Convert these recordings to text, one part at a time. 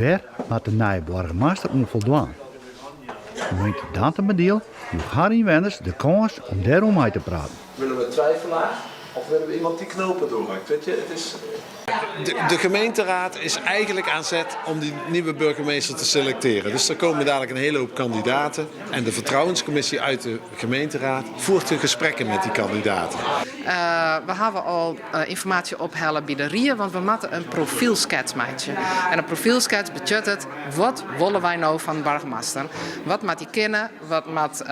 Wêr moat de nije boargemaster oan foldwaan? Gemeente Dantumadiel joech har ynwenners de kâns om dêroer mei te praten. Willen we twijfelaar of willen we iemand die knopen doorhakt? Weet je, het is... De gemeenteraad is eigenlijk aan zet om die nieuwe burgemeester te selecteren. Dus er komen dadelijk een hele hoop kandidaten. En de vertrouwenscommissie uit de gemeenteraad voert de gesprekken met die kandidaten. We hawwe al ynformaasje ophelle by de rie, want we moatte in profylskets meitsje. En in profylskets betsjut it, wat wolle wy no fan de boargemaster? Wat moat hy kinne? Wat, moat,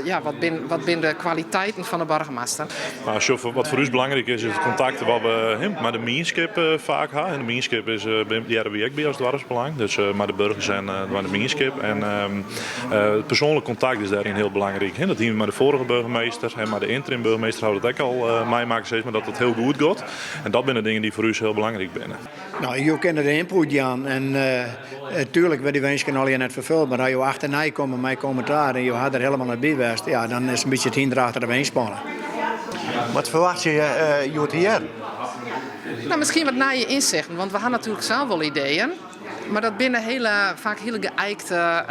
ja, wat binne wat bin de kwaliteiten fan de boargemaster? Nou, sjoch, wat foar ús belangryk is, is it kontakt wat we mei de mienskip faak ha. En de mienskip is, hearre wy ek by as doarpsbelang, dus mei de burgers en mei de mienskip. En it persoanlik kontakt is dêryn hiel belangryk. Dat hiene we mei de foarige burgemeester en mei de ynterim burgemeester hawwe we dat ek al meimakke, sis mar, dat it hiel goed giet. En dat binne de dingen dy't foar ús hiel belangryk binne. No, jo kinne de ynput jaan en tuerlik wurde dy winsken allegear net ferfuld, mar as jo achternei komme mei kommentaar en jo ha der helemaal net by west, ja, dan is it in bytsje it hynder achter de wein spanne. Wat ferwachtsje je hjoed te hearren? No, miskien wat nije ynsichten, want we ha natuerlik sels wol ideeën. Mar dat binne hiele, faak hiele geijkte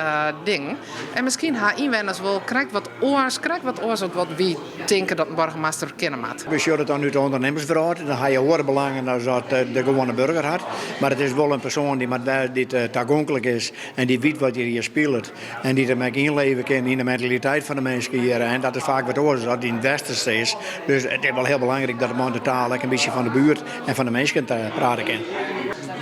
dingen. En miskien ha ynwenners wol krekt wat oars, krekt wat oars as wat wy tinke dat in boargemaster kinne moat. We sjogge it dan út de ûndernimmerswrâld, dan ha je oare belangen as dat de gewoane burger hat. Mar it is wol in persoan dy't moat wêze dy't tagonklik is en dy't wit wat hjir spilet. En dy't him ek ynleve kin yn de mentaliteit fan de minsken hjir. En dat is faak wat oars as yn it westerse is. Dus it is wol hiel belangryk dat de man de taal ek in bytsje fan de buert en fan de minsken prate kin.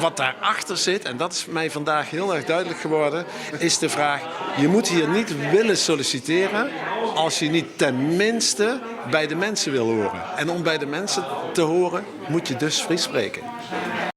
Wat daarachter zit, en dat is mij vandaag heel erg duidelijk geworden, is de vraag: je moet hier niet willen solliciteren als je niet tenminste bij de mensen wil horen. En om bij de mensen te horen, moet je dus Fries spreken.